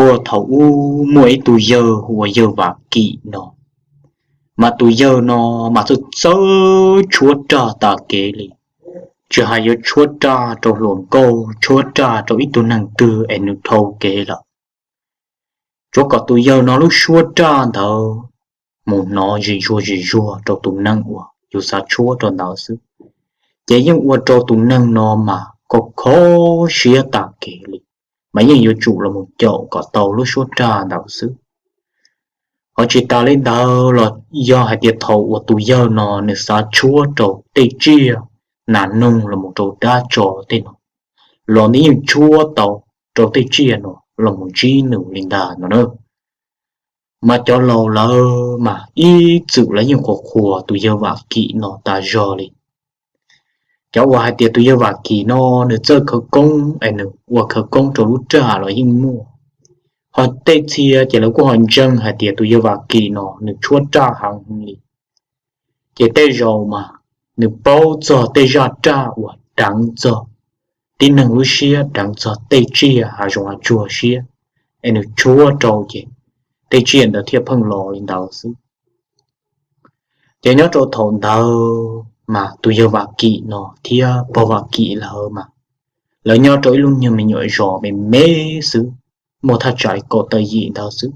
Puag thaum ub muaj ib tug yawg hu ua yawg Vam Kim no, mas tus yawg no mas txawj txawj tshuab raj tas kev li. Tsis hais yuav tshuab raj rau hluas nkauj, tshuab raj rau ib tug neeg twg es nws dhau kev lawm, tsuav kom tus yawg no lub suab raj ntawd mus hnov zim zuag zim zuag rau tus neeg uas yus xav tshuab rau ntawd xwb. Ces yeej ua rau tus neeg no mas kho kho siab tas kev li, mas yeej yuav tsum los mus caum kom tau lub suab raj ntawd xwb. Ho tsis tas li ntawd los yog hais tias thaum uas tus yawg no nws xav tshuab rau tej tsiaj nas noog los mus rau dab tso tej no, los nws yeej tshuab tau rau tej tsiaj no los mus ntsib nws li ntag no na. Mas cov laus lawv mas ib txwm lawv yeej qhuas qhuas tus yawg Vam Kim no tas zog li. Cov uas hais tias tus yawg Vam Kim no nws txawj khawv koob es nws ua khawv koob rau lub raj los yeej muaj. Ho tej txhia ces lawv kuj ho ntseeg hais tias tus yawg Vam Kim no nws tshuab raj heev li. Ces tej zaum mas nws paub txog tej zaj raj uas deev txog tib neeg lub siab, deev txog tej tsiaj hav zoov hav tsuag siab, es nws tshuab rau ces tej tsiaj ntawd thiaj pheej los li ntawd xwb. Ces nyob rau thaum ntawd mas tus yawg Vam Kim no thiab pog Vam Kim lawv mas lawv nyob rau ib lub nyuag me nyuam zos me me xwb, muaj thaj tsam li kaum tawm yim ntawd xwb.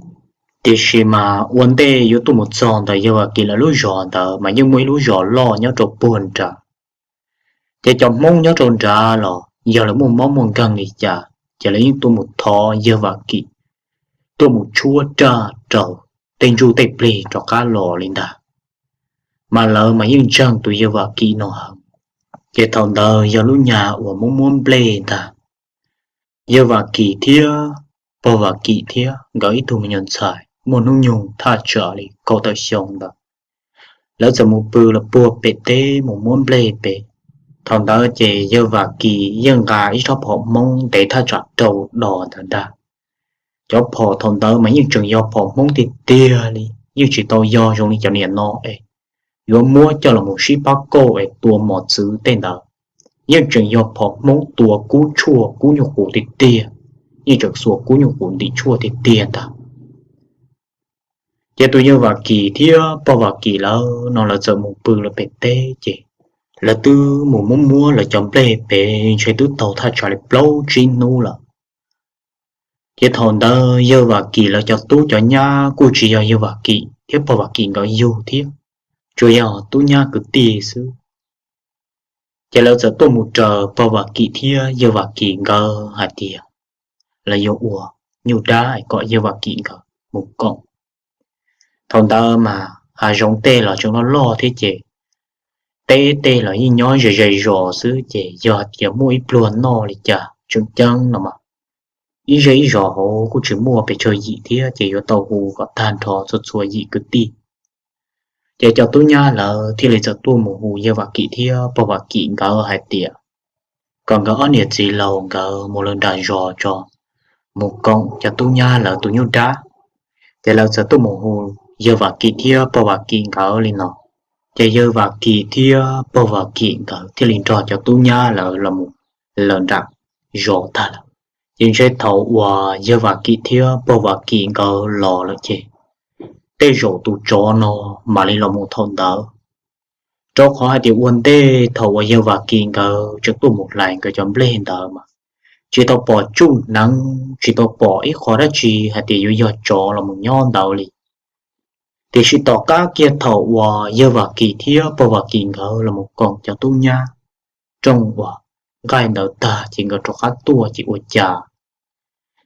Tiam sis mas ua ntej yuav tuaj mus txog ntawm yawg Vam Kim lawv lub zos ntawd mas yeej muaj ib lub zos loj nyob rau puag nrad. Ces cov Hmoob nyob rau nrad los yog lawv muaj mob muaj nkeeg li cas ces lawv yeej tuaj mus thov yawg Vam Kim tuaj mus tshuab raj rau tej ntsuj tej plig rov qab los li ntag. Mas lawv mas yeej ntseeg tus yawg Vam Kim no heev. Ces thaum ntawd yog lub nyag uas muab muab nplej ntag. Yawg Vam Kim thiab pog Vam Kim thiab nkawd ib tug me nyuam ntxhais muaj hnub nyoog thaj tsam li kaum tawm xyoo ntawd, lawv txawm mus pw lawm puag pem teb mus muab nplej pem. Thaum ntawd ces yawg Vam Kim yeej nqa ib rab phom Hmoob ntev thaj tsam rau dos ntawd ntag. Cov phom thaum ntawd mas yeej tseem yog phom Hmoob tiag tiag li, yeej tsis tau yog zoo li cov niam no es yuav muab coj los mus sib pab kauj es tua mos txwv tej ntawd. Yeej tseem yog phom Hmoob tua kub tshuaj kub nyuj qus tiag tiag, yeej tseem xuas kub nyuj qus ntim tshuaj tiag tiag ntag. Ces tus yawg Vam Kim thiab pog Vam Kim lawv no lawv txawm mus pw lawm pem teb ces lawv twb mus muab muab lawv cov nplej pem ntshe twb tau thaj tsam li plaub tsib hnub lawm. Ces thaum ntawd yawg Vam Kim lawv cov tub cov nyab kuj tsis yog yawg Vam Kim thiab pog Vam Kim nkawd yug thiab, tsuas yog tub nyab kwv tij xwb. Ces lawv txawm tuaj mus raws pog Vam Kim thiab yawg Vam Kim nkawd hais tias lawv yuav ua nyuj dab es kom yawg Vam Kim nkawd mus koom. Thaum ntawd mas hav zoov tej los tseem loj loj thiab ces teb tej los yeej nyob ze ze zos xwb, ces yog tias muaj ib pluag noj li cas tseem ceeb no mas ib zej ib zos hauv kuj tsis muaj pes tsawg yim thiab, ces yuav tau hu kom tag nrho txhua txhua yim kwv tij. Ces cov tub nyab lawv thiaj li txawm tuaj mus hu yawg Vam Kim thiab pog Vam Kim nkawd hais tias kom nkawd ob niam txiv laus nkawd mus lawm nram zos tso, mus koom cov tub nyab lawv tus nyuj dab. Ces lawv txawm tuaj mus hu yawg Vam Kim thiab pog Vam Kim nkawd li no. Ces yawg Vam Kim thiab pog Vam Kim nkawd thiaj li nrog cov tub nyab lawv los mus lawm nram zos tag lawm. Ces ntshe thaum uas yawg Vam Kim thiab pog Vam Kim nkawd los lawm ces tej zaum tus tsov no mam li los mus thaum ntawd. Rau qhov hais tias ua ntej thaum uas yawg Vam Kim nkawd tseem tuaj mus hlais nkawd cov nplej ntawd mas tsis tau pom tsuj hneev, tsis tau pom ib qho dab tsi hais tias yuav yog tsov los mus nyob ntawd li. Tiam sis tom qab kiag thaum uas yawg Vam Kim thiab pog Vam Kim nkawd los mus koom cov tub nyab rooj uas nqaij ntawd tag ces nkawd rov qab tuaj ces ua cas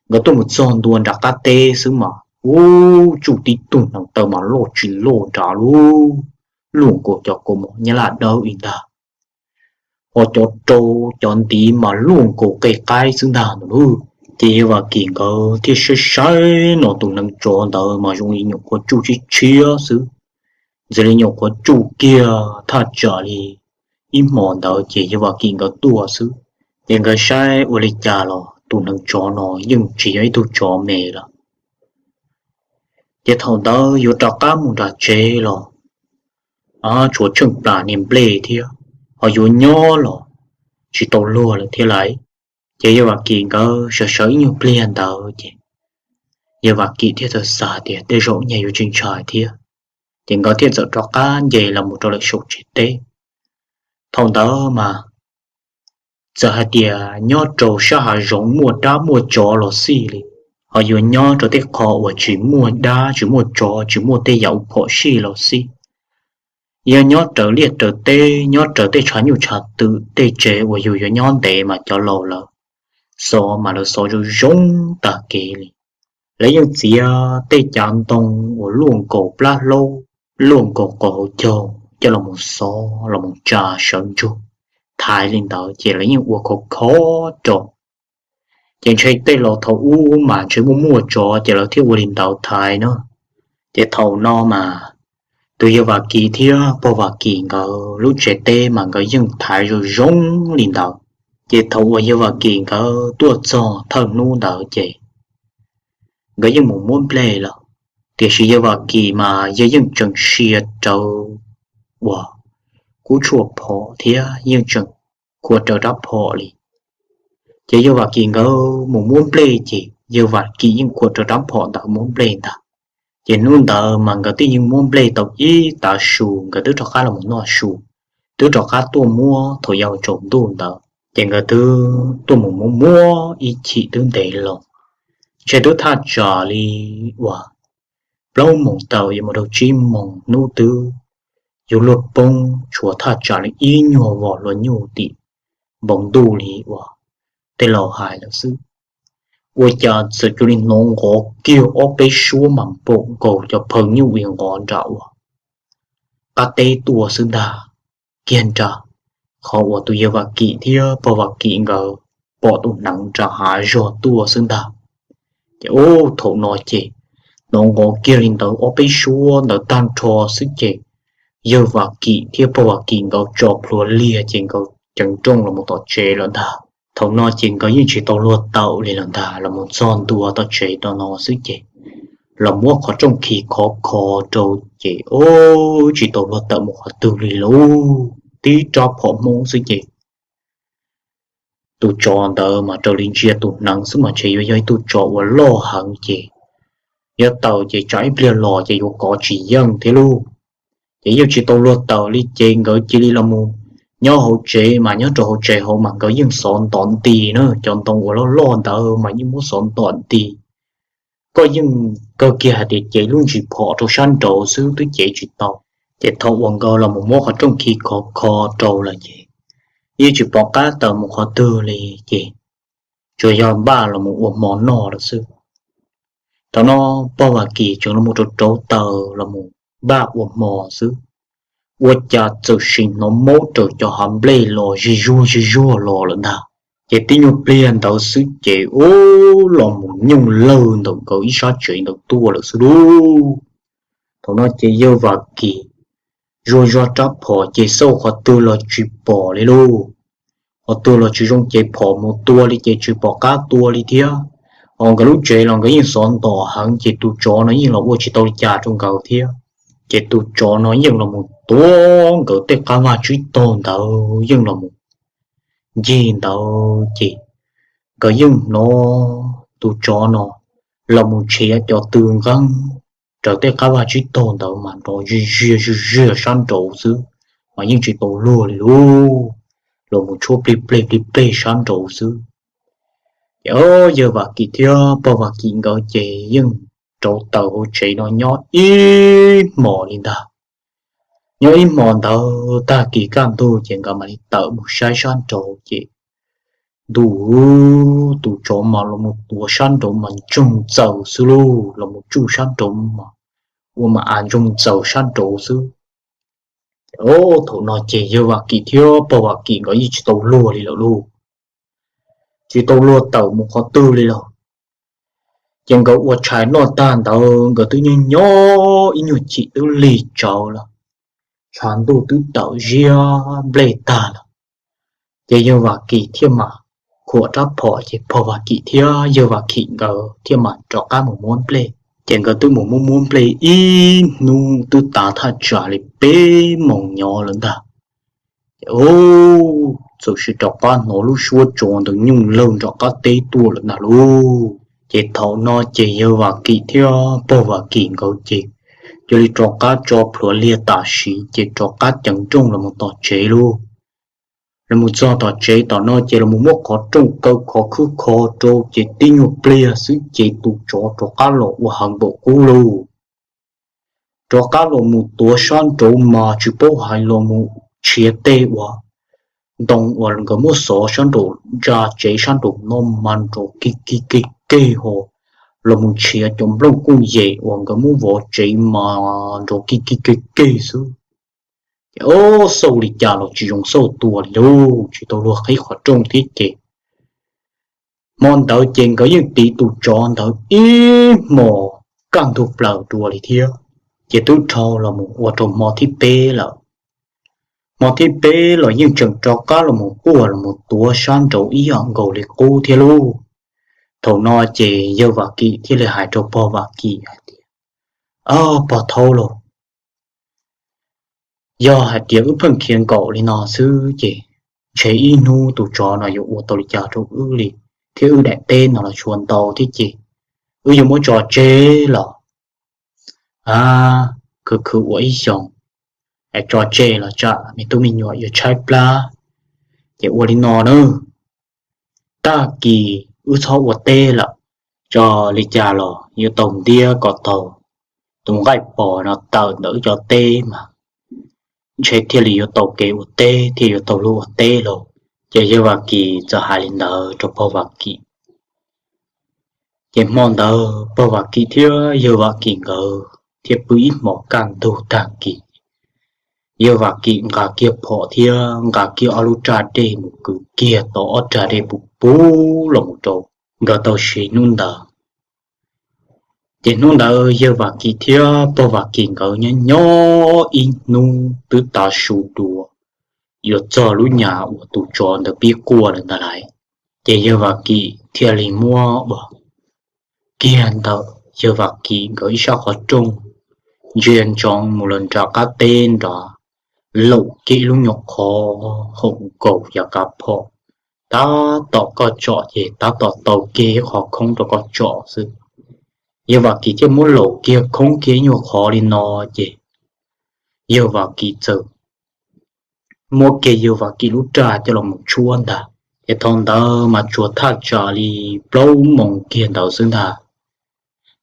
nkawd tuaj mus txog ntua nram qab teb xwb mas ub, tsuj tib tug hneev taw mas loj tsis loj nrad lub, luaj nkaus cov kaus mom nyab laj dawb ib ntag. Ho cov rau cov ntiv mas luaj nkaus qe qaib xwb ntag no lauj. Ces yawg Vam Kim nkawd thiaj saib saib no tus hneev tsov ntawd mas zoo li nyuam qhuav tsuj tshiab tshiab xwb, ntshe li nyuam qhuav tsuj kiag thaj tsam li ib hmos ntawd ces yawg Vam Kim nkawd tuaj xwb. Ces nkawd saib ua li cas los tus hneev tsov no yeej tsis yog ib tug tsov me lawm. Ces thaum ntawd yuav rov qab mus nram tsev los tshuav tsheej plas niag nplej thiab, ho yuav nyob los tsis tau luag lawm thiab lauj. Ces yawg Vam Kim nkawd sawv sawv ib nyuag pliag ntawd ces Yawg Vam Kim thiaj txawm xav tias tej zaum nyaj yuav tsis ntshai thiab, ces nkawd thiaj txawm rov qab nce los mus rau lawm saum tsev teb. Thaum ntawd mas txawm hais tias nyob rau sab hav zoov muaj dab muaj tsov los xij li, ho yuav nyob rau tej qho uas tsis muaj dab tsis muaj tsov tsis muaj tej yam ua phom sij los xij, yog nyob raws liaj raws teb nyob raws tej tshav nyuj tshav twm tej tsev uas yus yuav nyob ntev mas cov laus lawv xov mas lawv xov zoo zoo tag kev li. Lawv yeej txiav tej cav ntoo uas luaj nkaus plab hlaub, luaj nkaus qos hauv caug coj los mus xov los mus tsa sawv ntsug thaiv li ntawd ces lawv yeej ua khov khov rau. Ces ntshe tej laus thaum ub mas ntshe muaj muaj tsov ces lawv thiaj ua li ntawd thaiv na. Ces thaum no mas tus yawg Vam Kim thiab pog Vam Kim nkawd lub tsev teb mas nkawd yeej thaiv zoo zoo li ntawd. Ces thaum uas yawg Vam Kim nkawd tuaj txog thawj hnub ntawd ces nkawd yeej mus muab nplej lawm. Tiam sis yawg Vam Kim mas yawg yeej tseem sia rawv uas kub tshuaj phom thiab yeej tseem khuam rawv rab phom li. Ces yawg Vam Kim nkawd mus muab nplej ces yawg Vam Kim yeej khuam rawv rab phom ntawd muab nplej ntag. Ces hnub ntawd mas nkawd twb yeej muab nplej tau ib tav su nkawd twb rov qab los mus noj su, twb rov qab tuaj muab thaum yau tsaus ntuj ntawd ces nkawd twb tuaj mus muab muab ib chim twb ntev los, ntshe twb thaj tsam li uas plaub moos tawm yuav mus rau tsib moos hnub twb yuav luag poob tshuav thaj tsam li ib nyuag vos hlua nyuj tim npoo ntuj li uas tej laus hais lawm xwb. Ua cas txawm cia li hnov nqov kiag ob peb suab mas npaum nkaus cov phaw nyuj uas nqov nram uas qab teb tuaj xwb ntag, kiag nram qhov uas tus yawg Vam Kim thiab pog Vam Kim nkawd pom tus hneev nram hav zog tuaj xwb ntag. Ces ub thaum no ces hnov nqov kiag li ntawd ob peb suab ntawd tag nrho xwb ces yawg Vam Kim thiab pog Vam Kim nkawd tso plhuav liag ces nkawd ceev nrooj los mus tom tsev lawm ntag. Thaum no ces nkawd yeej tsis tau luag tawm li lawm ntag, los mus txog ntua tom tsev rau no xwb ces los muab qhov rooj khi khov kho rau ces ub tsis tau luag tawm mus qhov twg li lauj, tib rab phom Hmoob xwb ces tus tsov ntawd mas raws li ntsia tus hneev xwb mas ntshe yuav yog ib tug tsov uas loj heev ces yuav tawm ces tsam ib pliag los ces yuav kov tsis yeej thiab lauj. Ces yeej tsis tau luag tawm li ces nkawd cia li los mus nyob hauv tsev mas nyob rau hauv tsev hauv mas nkawd yeej xov ntom nti na, cov ntoo uas loj loj ntawd mas yeej muab xov ntom nti. Koj yeej kawg kiag hais tias cev lub ntsis phom rau sab nraud xwb twb cev tsis tau. Ces thaum uas nkawd los mus muab qhov rooj khi khov kho rau lawm ces yeej tsis pom qab tawm mus qhov twg li ces tsuas yog npaj los mus ua hmo noj lawm xwb. Thaum no pog Vam Kim tseem los mus rauv rauv taws los mus npaj ua hmo xwb, ua cas txawm sim hnov maub raws cov hav nplej los zig zuag zig zuag los lawm ntag. Ces tib nyuag pliag ntawd xwb ces ub los mus nyooj lawg ntawm nkawd ib sab tsev ntawd tuaj lawm xwb lauj. Thaum no ces yawg Vam Kim zuag zog rab phom ces xauj qhov twg los tsis pom li lauj. Qhov twg los tsis zoo ces phom mus tua li ces tsis pom qab tua li thiab. Ho nkawd lub tsev los nkawd yeej xov ntom heev ces tus tsov no yeej los ua tsis tau li cas rau nkawd thiab. Ces tus tsov no yeej los mus tua nkawd tej qab vaj tsib taug ntawd yeej los mus ncig ntawd ces nkawd yeej hnov tus tsov no los mus tshiav cov tw nqeeb raws tej qab vaj tsib taug ntawd mas nrov zig ziag zig ziag sab nraud xwb, mas yeej tsis tau luag li lauj. Los mus tshuab plig pleg plig pleg sab nraud xwb. Ces yawg Vam Kim thiab pog Vam Kim nkawd ces yeej rauv taws hauv tsev no nyob ib hmos li ntag. Nyob ib hmos ntawd tag kis kaj ntug ces nkawd mam li tawm mus saib sab nraud ces ntuj, tus tsov mas los mus tuav sab nraud mas ntsoog ntxaws xwb lauj, los mus tsuj sab nraud mas ua mas av ntsoog ntxaws sab nraud xwb. Thaum no ces yawg Vam Kim thiab pog Vam Kim nkawd yeej tsis tau luag li lawm lauj, tsis tau luag tawm mus qhov twg li lawm. Ces nkawd ua tshais noj tag ntawd nkawd twb nyob nyob ib nyuag chim twb lig tsawv lawm, tshav ntuj twb tawm ziab nplej tag lawm. Ces yawg Vam Kim thiaj mam khuam rab phom ces pog Vam Kim thiab yawg Vam Kim nkawd thiaj mam rov qab mus muab nplej. Ces nkawd twb mus muab muab nplej ib hnub twb tav thaj tsam li peb moos nyob lawm ntag. Ces ub, txawm sim rov qab hnov lub suab tsov ntawd nyooj lawg nram qab teb tuaj lawm ntag lauj. Ces thaum no ces yawg Vam Kim thiab pog Vam Kim nkawd ces cia li rov qab tso plhuav liag tam sim ces rov qab ceev nrooj los mus tom tsev lauj. Los mus txog tom tsev tom no ces los mus muab qhov rooj kaw khov khwb kho rau ces tib nyuag pliag xwb ces tus tsov rov qab los ua heev npaum qub lauj. Rov qab los mus tuav sab nraud mas tsis paub hais los mus tshiav tej uas ntoo uas nkawd muab xov sab nraum ntsa tsev sab nraum no mas nrov kig kig kig kig ho los mus tshiav cov nplooj kooj yem uas nkawd muab vov tsev mas nrov kig kig kig kig xwb. Ces ob xauj li cas los tsis zoo xauj tua li lauj, tsis tau luag qhib qhov rooj thiab ces hmo ntawd ces nkawd yeej tiv tus tsov ntawd ib hmos kaj ntug plaws dua li thiab. Ces twb dhau los mus ua rau hmo thib peb lawm. Hmo thib peb los yeej tseem rov qab los mus quaj los mus tuav sab nraud ib yam nkaus li qub thiab lauj. Thaum no ces yawg Vam Kim thiaj li hais rau pog Vam Kim hais tias, Pog Thaub lauj, yog hais tias wb pheej khiav nkaum li no xwb ces ntshe ib hnub tus tsov no yuav ua tau li cas rau wb li, thiab wb daim teb no los tshuav ntau thiab ces wb yuav muab tso tseg los, a, khwv khwv ua ib xyoos es tso tseg los tsam me tub me nyuam yuav tshaib plab. Ces ua li no na, tag kis wb txhob ua teb lawm, tso li cas los yuav tau ntiab kom tau tus nqaij pos no tawm ntawm wb cov teb mas ntshe thiaj li yuav tau kev ua teb thiaj yuav tau luag ua teb lauj. Ces yawg Vam Kim txawm hais li ntawd rau pog Vam Kim. Ces hmo ntawd pog Vam Kim thiab yawg Vam Kim nkawd thiaj pw ib hmos kaj ntug tag kis. Yawg Vam Kim nqa kiag phom thiab nqa kiag ob lub raj dej mus kwv kiag tau ob raj dej puv puv los mus rau nkawd tau siv hnub ntawd. Ces hnub ntawd yawg Vam Kim thiab pog Vam Kim nkawd nyob nyob ib hnub twb tav su dua, yuav txog lub nyam uas tus tsov ntawd pib quaj lawm ntag lauj. Ces yawg Vam Kim thiaj li muab ua kiag ntawm yawg Vam Kim nkawd ib sab qhov rooj, ntsia ntsoov mus los nram qab teb nrad, laum kiag ib lub nyuag qhov haum nkaus yav kav phom, tab tom koj tsom ces tab tom tau kiag ib qhov khoob rau koj tsom xwb. Yawg Vam Kim thiaj muab laum kiag khoob kiag ib nyuag qhov li no, ces yawg Vam Kim txawm muab kiag yawg Vam Kim lub raj coj los mus tshuab ntag. Ces thaum ntawd mas tsuas thaj tsam li plaub moos kiag ntawd xwb ntag.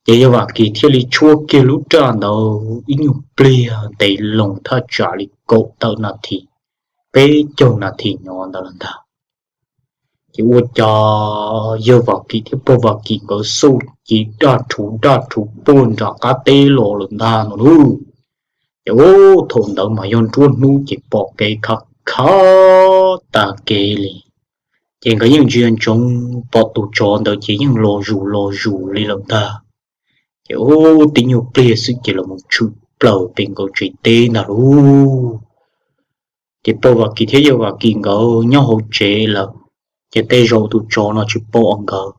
Ces yawg Vam Kim thiaj li tshuab kiag lub raj ntawd ib nyuag pliag ntev loo thaj tsam li kaum tawm nas this, peb caug nas this nyob ntawd lawm ntag. Ces ua cas yawg Vam Kim thiab pog Vam Kim nkawd xauj ces daj rhuv daj rhuv puag nram qab teb los lawm ntag no lauj. Ces thaum ntawd mas yog nruab hnub ces pom kev khav khav tag kev li. Ces nkawd yeej ntsia ntsoov pom tus tsov ntawd ces yeej los zus los zus li lawm ntag. Ces tib nyuag pliag xwb ces los mus tshwm plaws pem nkawd tsev teb ntag lauj. Ces pog Vam Kim thiab yawg Vam Kim nkawd nyob hauv tsev lawm, ces tej zaum tus tsov no tsis pom nkawd.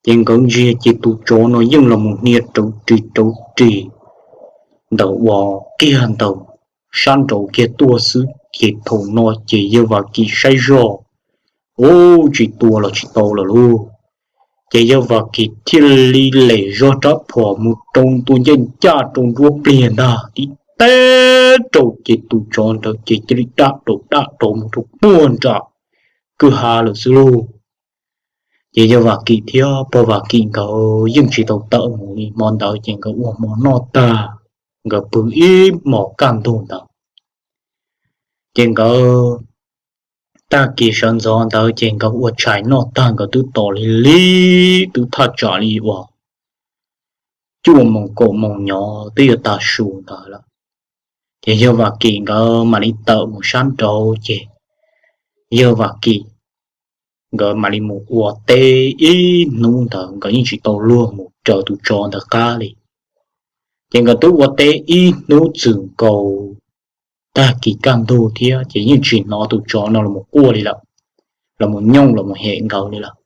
Ces nkawd ntsia ces tus tsov no yeej los mus hnia rauv ris rauv ris ntawm uas kiag ntawm sab nraud kiag tuaj xwb. Ces thaum no ces yawg Vam Kim saib zoj, ub, tsis tua los tsis tau lawm lauj. Ces yawg Vam Kim thiaj li lem zog rab phom mus rau ntua ncaj ncaj rau nruab pliag ntag, tib teb rau ces tus tsov ntawd ces cia li daj rau daj rau mus rau puag nram kwj ha lawm xwb lauj. Ces yawg Vam Kim thiab pog Vam Kim nkawd yeej tsis tau tawm mus li. Hmo ntawd ces nkawd ua hmo noj tag, nkawd pw ib hmos kaj ntug ntawd. Ces nkawd tag kis sawv ntxov ntawd ces nkawd ua tshais noj tag nkawd twb tos li li, twb thaj tsam li uas cuaj moos kaum moos nyob twb yuav tag su ntawd lawm. Ces yawg Vam Kim nkawd mam li tawm mus sab nraud ces yawg Vam Kim nkawd mam li mus ua teb ib hnub ntawd nkawd yeej tsis tau luag mus raws tus tsov ntawd qab li. Ces nkawd twb ua teb ib hnub txwm nkaus tag kis kaj ntug thiab ces yeej tsis hnov tus tsov no los quaj li lawm, los mus nyooj los mus hem nkawd li lawm.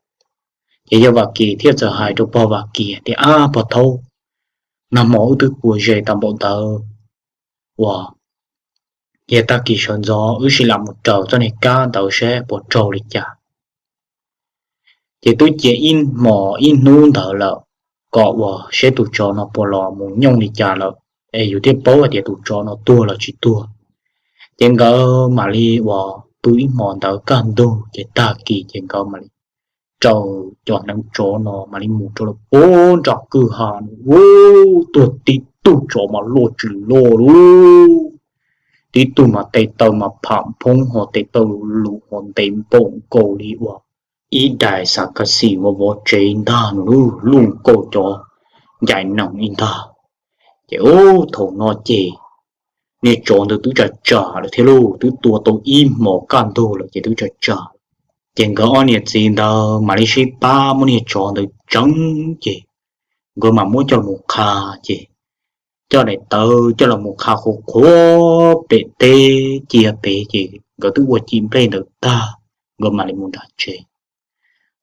Ces yawg Vam Kim thiaj txawm hais rau pog Vam Kim tias, Ab pog Thaub, nag hmo wb twb pua zes tas npaum ntawd, ua, yog tag kis sawv ntxov wb sim lam mus raws txoj niag kab ntawd seb puas raug li cas. Ces twb cia ib hmos ib hnub ntawd lawm, kom uas seb tus tsov no puas los mus nyooj li cas lawm, es yus thiaj paub hais tias tus tsov no tuag los tsis tuag. Ces nkawd mam li uas pw ib hmos ntawd kaj ntug ces tag kis ces nkawd mam li raws cov hneev tsov no mam li mus rau lawm puag nram kwj ha no, ub, tuag tib tug tsov mas loj tsis loj lub, tib tug mas tes taw mas pham phoob ho tes taw lus lus ho ntev npaum nkaus li uas ib daim xav kas xim uas vov tsev ntag no, luj nkaus cov ncaim nees li ntag. Ces ub, thaum no ces niag tsov ntawd twb tsam tsam lawm thiab lauj, twb tua tau ib hmos kaj ntug lawm ces twb tsam tsam. Ces nkawd ob niam txiv ntawd mam li sib pab muab niag tsov ntawd tseev, ces nkawd mam muab coj los qha, ces coj daim tawv coj los mus qha qhuav qhuav pem teb cia pem, ces nkawd twb ua ci nplej ntawd tag, nkawd mam li mus nram tsev.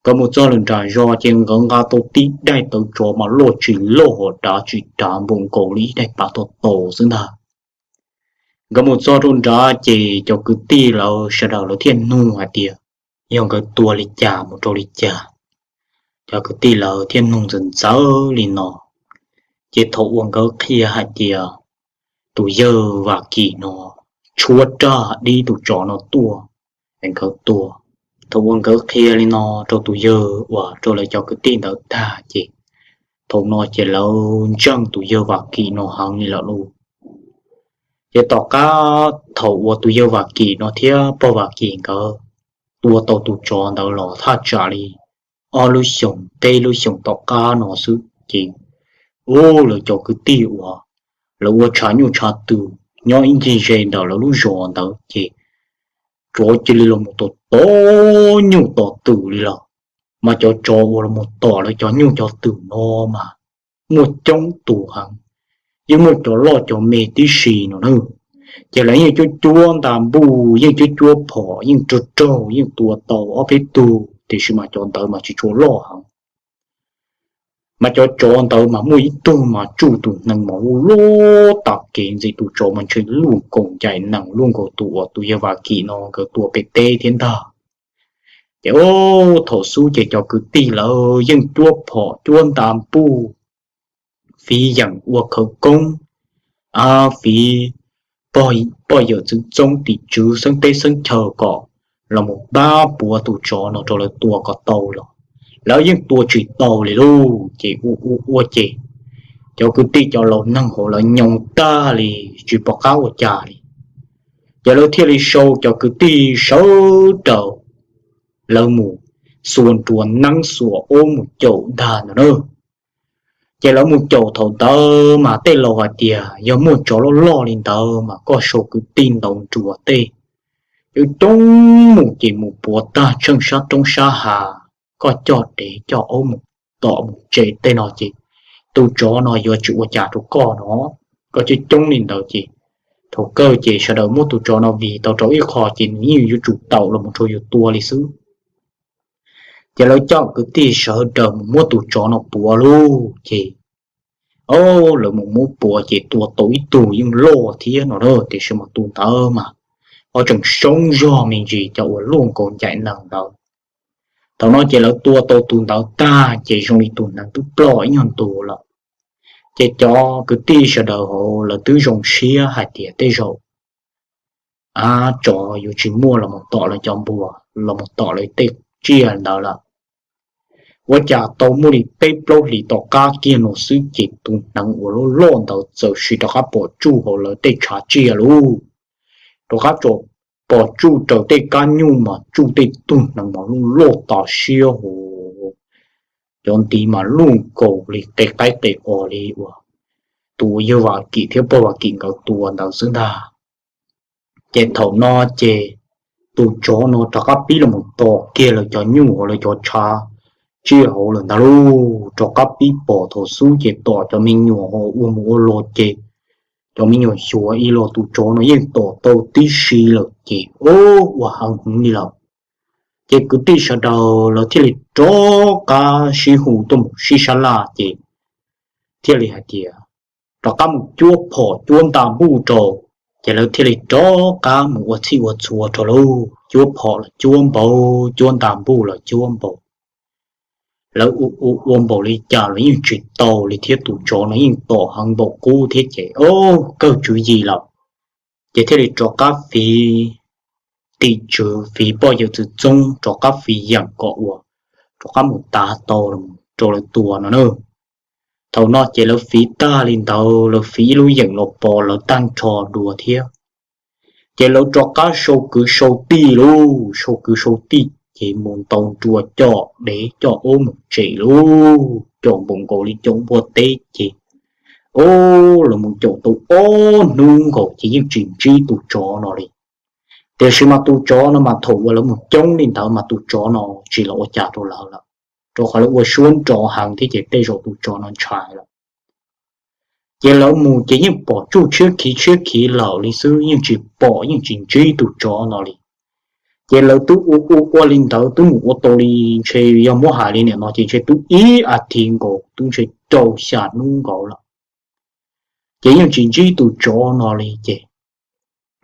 Nkawd mus txog lawm nram zos ces nkawd nqa tau tib daim tawv tsov mas loj tsis loj ho dav tsis dav npaum nkaus li ib daim pav tau tau xwb ntag. Nkawd mus txog rau nrad ces cov kwv tij lawv sawv daws lawv thiaj nug hais tias yog nkawd tua li cas mus rau li cas. Cov kwv tij lawv thiaj nug ntxawv ntxawv li no, ces thaum uas nkawd qhia hais tias tus yawg Vam Kim no tshuab raj dib tus tsov no tuaj es nkawd tua. Thaum uas nkawd qhia li no rau tus yawg uas rau lawv cov kwv tij ntawd tag ces thaum no ces lawv ntseeg tus yawg Vam Kim no heev li lawm lauj. Ces tom qab thaum uas tus yawg Vam Kim no thiab pog Vam Kim nkawd tua tau tus tsov ntawd los thaj tsam li ob lub xyoos peb lub xyoos tom qab no xwb ces, ub, lawv cov kwv tij uas lawv ua tshav nyuj tshav twm nyob ib ncig ze ntawm lawv lub zos ntawd ces tsov cia li los mus tom tom nyuj tom twm li lawm. Mas cov tsov uas los mus tom lawv cov nyuj cov twm no mas muaj coob tus heev, yeej muaj cov loj cov me tib si no na. Ces lawv yeej cuab cuab nta npuj, yeej cuab cuab phom, yeej raug raug yeej tua tau ob peb tug, tiam sis mas cov ntawd mas tsis tshua loj heev. Mas cov tsov ntawd mas muaj ib tug mas tsuj tus hneev mas loj loj tas kev ntxim, tus tsov mas ntshe luj nkaus ncaim nees luj nkaus tus uas tus yawg Vam Kim no nkawd tua pem teb thiab ntag. Ces ub, thaum xub ces cov kwv tij lawv yeej cuab phom cuab nta npuj, fiv yeem ua khawv koob, fiv poj yawm txwv txoob tim tswv xeeb teb xeeb chaw kom los mus pab puav tus tsov no rau lawv tua kom tau los lawv yeej tua tsis tau li lauj. Ces ua ua ua ces cov kwv tij cov laus neeg hauv lawv nyoo tag li, tsis pom qab ua cas li. Ces lawv thiaj li sau cov kwv tij sawv daws lawv mus xuas nruas neeb xuas ub mus caum ntag ntawd na. Ces lawv mus caum thaum ntawd mas tej laus hais tias yog muaj tsov loj loj li ntawd mas koj sau kwv tij ntaus nruas tej coob coob mus ces mus puav tag tsheej sab roob sab hav, koj coj dev coj aub mus tom mus tsev tej no ces tus tsov no yuav tsis ua cas rau koj no. Koj coob coob li ntawd ces thaum kawg ces sawv daws muab tus tsov no vij tau rau ib qho ces nws yeej yuav tsum taum los mus rau yus tua li xwb. Ces lawv coj kwv tij sawv daws mus muab tus tsov no puav lauj. Ces lawv mus muab puav ces tua tau ib tug yeej loj thiab no na, tiam sis mas tus ntawd mas ho tseem soob zog me ntsis cov uas luj nkaus ncaim nees ntawd. Thaum no ces lawv tua tau tus ntawd tag ces zoo li tus hneev twb ploj ib nyuag ntu lawm. Ces cov kwv tij sawv daws hauv lawv twb zoo siab hais tias tej zaum tsov yuav tsis muaj los mus tom lawv cov npua, los mus tom lawv tej tsiaj ntawd lawm. Ua cas tau muaj li peb plaub hlis tom qab kiag no xwb ces tus hneev uas loj loj ntawd txawm sim rov qab pom tsuj hauv lawv tej tshav tsiaj lauj. Rov qab pom tsuj raws tej kab nyuj mas tsuj tej tug hneev mas loj loj tas siab hos, cov ntiv mas luj nkaus li qe qaib qe os li uas tus uas yawg Vam Kim thiab pog Vam Kim nkawd tua ntawd xwb ntag. Ces thaum no ces tus tsov no rov qab pib los mus tom kiag lawv cov nyuj hauv lawv cov tshav tsiaj hauv lawm ntag lauj. Rov qab pib pom thaum xub ces tom cov me nyuam ho ua mus ua los ces cov me nyuam xyuas ib los tus tsov no yeej tom tau tib si lawm ces ua heev heev li lawm. Ces kwv tij sawv daws lawv thiaj li rov qab sib hu tuaj mus sib sab laj ces thiaj li hais tias rov qab mus cuab phom cuab nta npuj rau. Ces lawv thiaj li rov qab mus ua txhij ua txhua rau lauj, cuab phom los cuab npaum, cuab nta npuj los cuab npaum. lawv ua ua ua npaum li cas los yeej tsis tau li thiab, tus tsov no yeej tom heev npaum qub thiab ces o, kawg tswv yim lawm. Ces thiaj li rov qab fiv tim tswv, fiv poj yawm txwv txoob, rov qab fiv yeem kom uas rov qab mus tav tau rau lawv tua no na. Thaum no ces lawv fiv tag li ntawd, lawv fiv ib lub yeem los pov lawv tag nrho dua thiab. Ces lawv rov qab sau kwv sau tij lauj, sau kwv sau tij ces mus ntaus nruas coj dev coj ub mus tsem lauj, caum npaum nkaus li caum npua teb ces o, lawv mus caum tau ob hnub nkaus ces yeej tsis ntsib tus tsov no li. Tiam sis mas tus tsov no mas thaum uas lawv mus coob li ntawd mas tus tsov no tsis los ua cas rau lawv lawm, rau qhov lawv ua suab nrov heev thiab ces tej zaum tus tsov no ntshai lawm. Ces lawv mus ces yeej pom tsuj tshiab khiv tshiab khiv lawm li xwb, yeej tsis pom yeej tsis ntsib tus tsov no li. Ces lawv twb ua ua ua li ntawd twb mus ua tau li, ntshe yog muab hais li nim no ces ntshe twb ib as thiv nkaus, twb ntshe rau xya hnub nkaus lawm. Ces yeej tsis ntsib tus tsov no li ces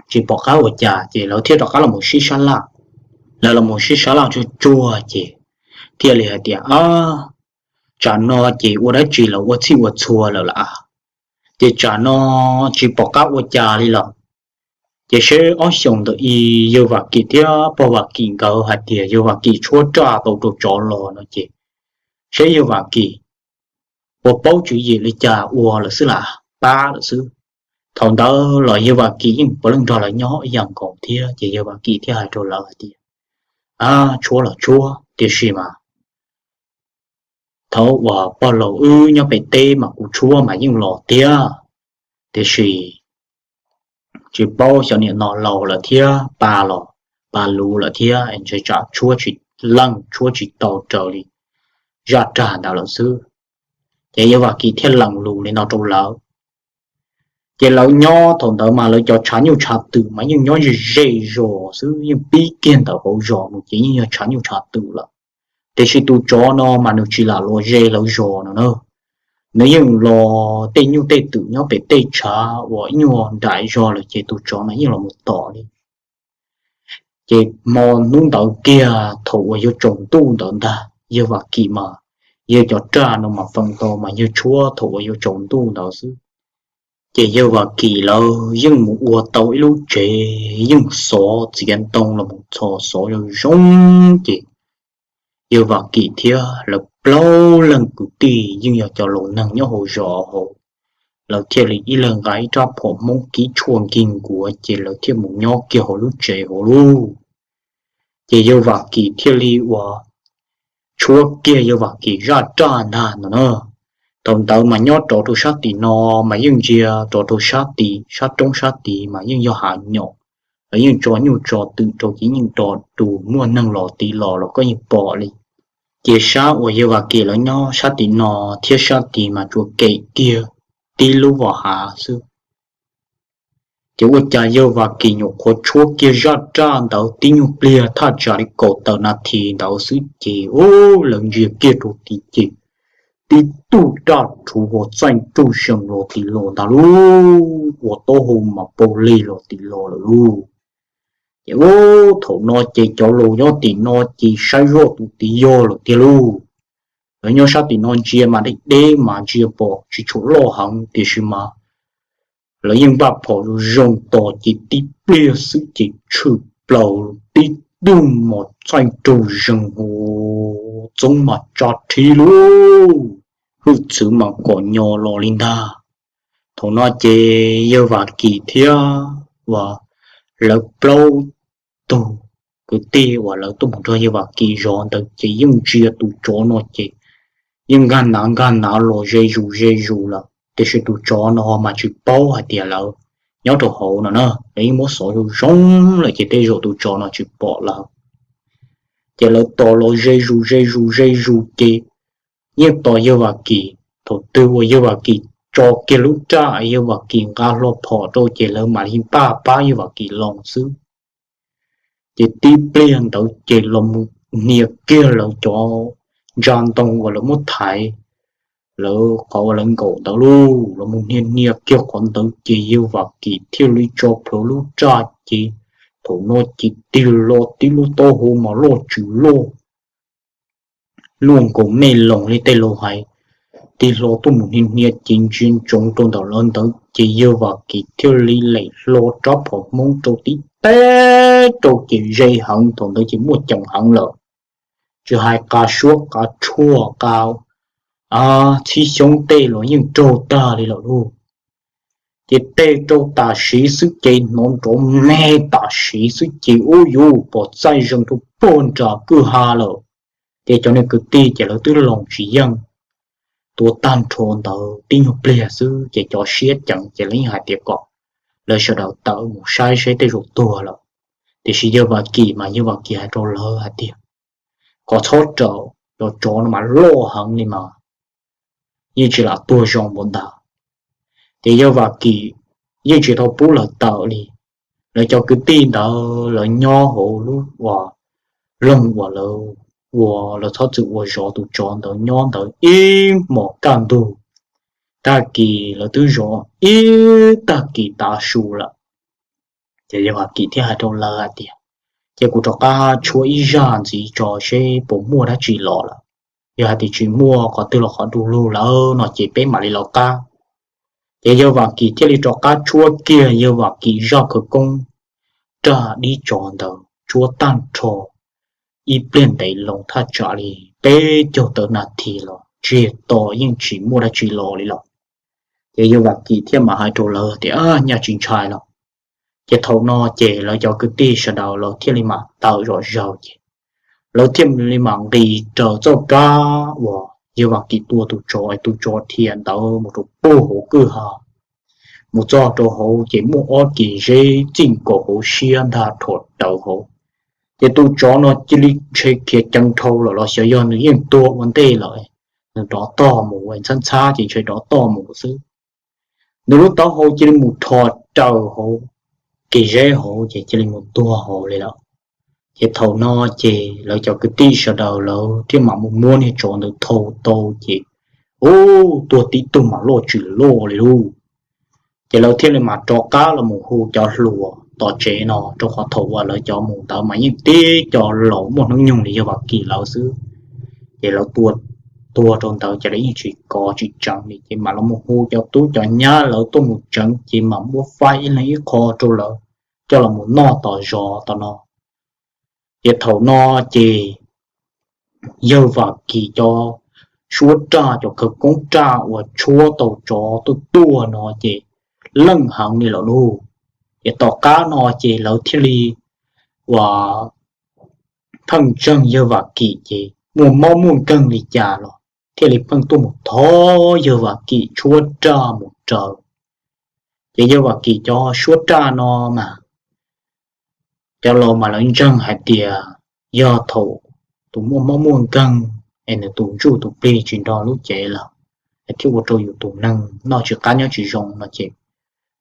tsis pom qab ua cas ces lawv thiaj rov qab los mus sib sab laj. Lawv los mus sib sab laj tsuag tsuag ces thiaj li hais tias, tsam no ces ua dab tsi los ua txhij ua txhua lawm las, ces tsam no tsis pom qab ua cas li lawm. Ces seb ob xyoos ntawm i yawg Vam Kim thiab pog Vam Kim nkawd hais tias yawg Vam Kim tshuab raj tau rau tsov los no ces seb yawg Vam Kim ua paub tswv yim li cas ua lawm xwb las, pab lawm xwb. Thaum ntawd los yawg Vam Kim yeej puav leej nrog lawv nyob ib yam nkaus thiab ces yawg Vam Kim thiaj hais rau lawv hais tias, tshuab los tshuab tiam sis mas thaum uas pog laus wb nyob pem teb mas kuv tshuab mas yeej los tiag, tiam sis tsis paub xyov nim no laus lawm thiab pa los pa luv lawm thiab ntshe tsam tshuab tsis leej tshuab tsis tau raws li zaj rag ntawd lawm xwb. Ces yawg Vam Kim thiaj lees lus li no rau lawv. Ces lawv nyob thaum ntawd mas lawv cov tshav nyuj tshav twm mas yeej nyob ze ze zos xwb, yeej pib kiag ntawm hauv zos mus ces yeej yog tshav nyuj tshav twm lawm. Tiam sis tus tsov no mas nws tsis lam los ze lawv zos no na, nws yeej los tej nyuj tej twm nyob pem tej tshav uas ib nyuag nraim zog lawm ces tus tsov no yeej los mus tom li. Ces hmo hnub ntawd kiag thaum uas yuav tsaus ntuj ntawd ntag yawg Vam Kim mas yawg cov raj no mas feem ntau mas yawg tshuab thaum uas yuav tsaus ntuj ntawd xwb. Ces yawg Vam Kim lawv yeej mus ua tau ib lub tsev yeej xov txiav ntoo los mus txhos xov zoo zoo ces yawg Vam Kim thiab lawv plaub leeg kwv tij yeej yog cov laus neeg nyob hauv zos hauv, lawv thiaj li ib leeg nqa ib rab phom Hmoob kib tshuaj nkig nkuav ces lawv thiaj mus nyob kiag hauv lub tsev hauv lauj. Ces yawg Vam Kim thiaj li uas tshuab kiag yawg Vam Kim zaj raj ntag no na. Thaum ntawd mas nyob rov rau sab tim no mas yeej ntsia rov rau sab tid, sab roob sab tid mas yeej yog hav nyom, lawv yeej tso nyuj tso twm rau ces yeej rov tus muaj neeg los tid los los koj yeej pom li. Ces sab uas yawg Vam Kim lawv nyob sab tim no thiab sab tid mas tsuas kem kiag tib lub vos hav xwb. Ces ua cas yawg Vam Kim nyuam qhuav tshuab kiag zaj raj ntawd tib nyuag pliag thaj tsam li kaum tawm nas this ntawd xwb ces u, lawv ntsia kiag rau tid ces tib tug raj rhuv vos txaij nruj zees los tim los ntag lauj, ua taub hau mas pau lig los tim los lawm lauj. Ces u, thaum no ces cov laus nyob tim no ces saib zoj tus tid yog lawm tiag lauj. Lawv nyob sab tim no ntsia mas deb deb mas ntsia pom tsis tshua loj heev tiam sis mas lawv yeej npaj phom zoo tos ces tib pliag xwb ces tshwm plaws tib tug mos txaij nraug zees hu, txoob mas tsa rhib lauj, hwj txwv mas kom nyo los li ntag. Thaum no ces yawg Vam Kim thiab uas lawv plaub tug kwv tij uas lawv tuaj mus nrog yawg Vam Kim zov ntawd ces yeej ntsia tus tsov no ces yeej nkag nav nkag nav los ze zus ze zus lawm tiam sis tus tsov no mas tsis paub hais tias lawv nyob rau hauv no na, lawv yeej muab xov zoo zoo lawm ces tej zaum tus tsov no tsis pom lawv. Ces lawv tos los ze zus ze zus ze zus ces yeej tos yawg Vam Kim. Thaum twg uas yawg Vam Kim tso kiag lub raj, yawg Vam Kim nqa hlo phom rau ces lawv mam li npaj pab yawg Vam Kim los xwb. Ces tib pliag ntawd ces los mus hnia kiag lawv cov ntsa ntoo uas lawv muab thaiv lawv qhov uas lawv nkaum ntawd lauj, los mus hnia hnia kiag qhov ntawd ces yawg Vam Kim thiaj li tso plhuav lub raj ces thaum no ces tig los tib lub taub hau mas loj tsws loj luaj nkaus mej loos li tej laus hais, tig hlo tuaj mus hnia hnia ces ntsia ntsoov rau ntawm lawv ntawd ces Yawg Vam Kis thiaj li lem hlo rab phom Hmoob rau tib teb rau ces ze heev, thaum ntawd ces muaj ceem heev lawm. Tsis hais qa suab qa tshuaj qa txhib xyoob tej los yeej raug tag li lawm lauj. Ces teg rau tam sim xwb ces hnov nrov me tam sim xwb ces ub yuv pom txaij zeeg rau puag nram kwj ha lawm. Ces cov niag kwv tij ces lawv twb loos tsis yeej, tuav tag nrho ntawd tib nyuag pliag xwb ces cov siab ceev ces lawv yeej hais tias kom lawv sawv daws tawm mus saib seb tej zaum tuag lawm. Tiam sis Yawg Vam Kis mas Yawg Vam Kis hais rau lawv hais tias kom txhob raws, cov tsov no mas loj heev li mas yeej tsis lam tuag zoo npaum ntawd. Ces Yawg Vam Kis yeej tsis tau pub lawv tawm li. Lawv cov kwv tij ntawd lawv nyob hauv lub uas loog uas lawv ua, lawv txhob txwm ua zov tus tsov ntawd nyob ntawd ib hmos kaj ntug. Tag kis lawv twb zov ib tag kis tav su lawm. Ces Yawg Vam Kis thiaj hais rau lawv hais tias, ces kuv rov qab tshuab ib zaj ntxiv tso seb puas muaj dab tsi los lawm. Yog hais tias tsis muaj qhov twg los qhov du lug lawm no ces peb mam li los qab. Ces Yawg Vam Kis thiaj li rov qab tshuab kiag Yawg Vam Kis zaj khawv koob raj dib tsov ntawd tshuab tag nrho ib pliag ntev loo thaj tsam li peb caug tawm nas this los tsis to yeej tsis muaj dab tsi los li lawm. Ces Yawg Vam Kis thiaj mam hais rau lawv tias nyaj tsis ntshai los. Ces thaum no ces lawv cov kwv tij sawv daws lawv thiaj li mam tawm zom zaws ces lawv thiaj li mam nqis raws txoj kab uas Yawg Vam Kis tua tus tsov es tus tsov dhia ntawd mus rau puag hauv kwj ha. Mus txog rau hauv ces muaj ob kis zeb txij nkaus hauv siab ntag rhuav rawv hauv. Ces tus tsov no cia li ntshe khiav ceev dhau lawm los xyov yog nws yeej tuag ua ntej lawm, nws rov tog mus, ntxhab ntxhab ces ntshe rov tog mus xwb. Nws lub taub hau cia li mus rho raws hauv kis zeb hauv ces cia li mus tuag hauv li lawm. Ces thaum no ces lawv cov kwv tij sawv daws lawv thiaj mam mus muab niag tsov ntawd thau tau ces ub, tuag tib tug mas loj tsis loj li lauj. Ces lawv thiaj li mam rov qab los mus hu cov hluas tom tsev no rau qhov thaum uas lawv cov mus ntawd mas yeej tib co laus muaj hnub nyoog li Yawg Vam Kis lawv xwb. Ces lawv tua tuag rau ntawd ces lawv yeej tsis kov tsis tseev li ces mam los mus hu cov tub cov nyab lawv tuaj mus tseev ces mam muab faib ib leeg ib qho rau lawv coj los mus noj tom zos tom no. Ces thaum no ces Yawg Vam Kis cov suab raj, cov khawv koob raj uas tshuab tau tsov tuaj tuaj no ces leej heev li lawm lauj. Ces tom qab no ces lawv thiaj li uas pheej ntseeg Yawg Vam Kis ces muaj mob muaj nkeeg li cas los thiaj li pheej tuaj mus thov Yawg Vam Kis tshuab raj mus raws. Ces Yawg Vam Kis cov suab raj no mas cov laus mas lawv ntseeg hais tias yog thaum tus muaj mob muaj nkeeg es nws tus ntsuj tus plig tsis nrog lub cev lawm es thiaj ua rau yus tus neeg noj tsis qab nyob tsis zoo no ces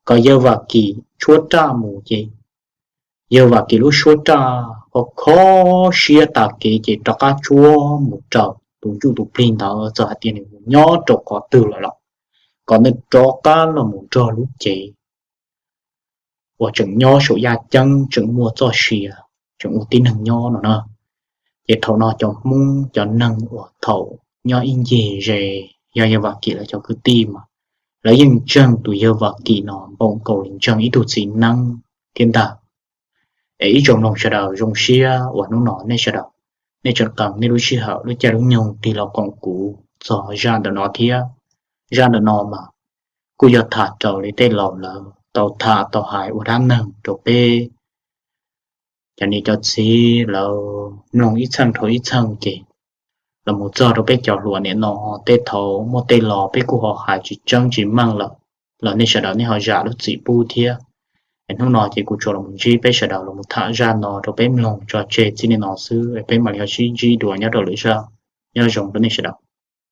kom Yawg Vam Kis tshuab raj mus ces Yawg Vam Kis lub suab raj kho kho siab tas kev ces rov qab tshuab mus raws tus ntsuj tus plig ntawd txawm hais tias nws mus nyob rau qhov twg lawm los kom nws rov qab los mus nrog lub cev uas tseem nyob saum yaj ceeb tseem muaj txoj sia, tseem ua tib neeg nyob no na. Ces thaum no cov Hmoob cov neeg uas thaum nyob ib ncig ze yog Yawg Vam Kis lawv cov kwv tij mas lawv yeej ntseeg tus Yawg Vam Kis no npaum nkaus li ntseeg ib tug txiv neeb thiab ntag. Es ib tsoom mloog sawv daws, zoo siab uas hnub no nej sawv daws nej tseem qee nej lub sij hawm lub caij lub nyoog tig los koom kuv txog zaj ntawm no thiab. Zaj ntawm no mas kuj yog tham raws li tej laus lawv tau tham tau hais ua dab neeg rau peb cov niam cov txiv lawv mloog ib txheej dhau ib txheej ces los mus txog rau peb cov hluas nim no, tej thaum muaj tej lo peb kuj ho hais tsis tseeb tsis meej lawm los nej sawv daws nej ho zam lub txim pub thiab. Es hnub no ces kuv tsuas los mus ntsib peb sawv daws los mus tham zaj no rau peb mloog tso tseg txij li no xwb, peb mam li ho sib ntsib dua nyob rau lwm zaj. Nyob zoo rau nej sawv daws.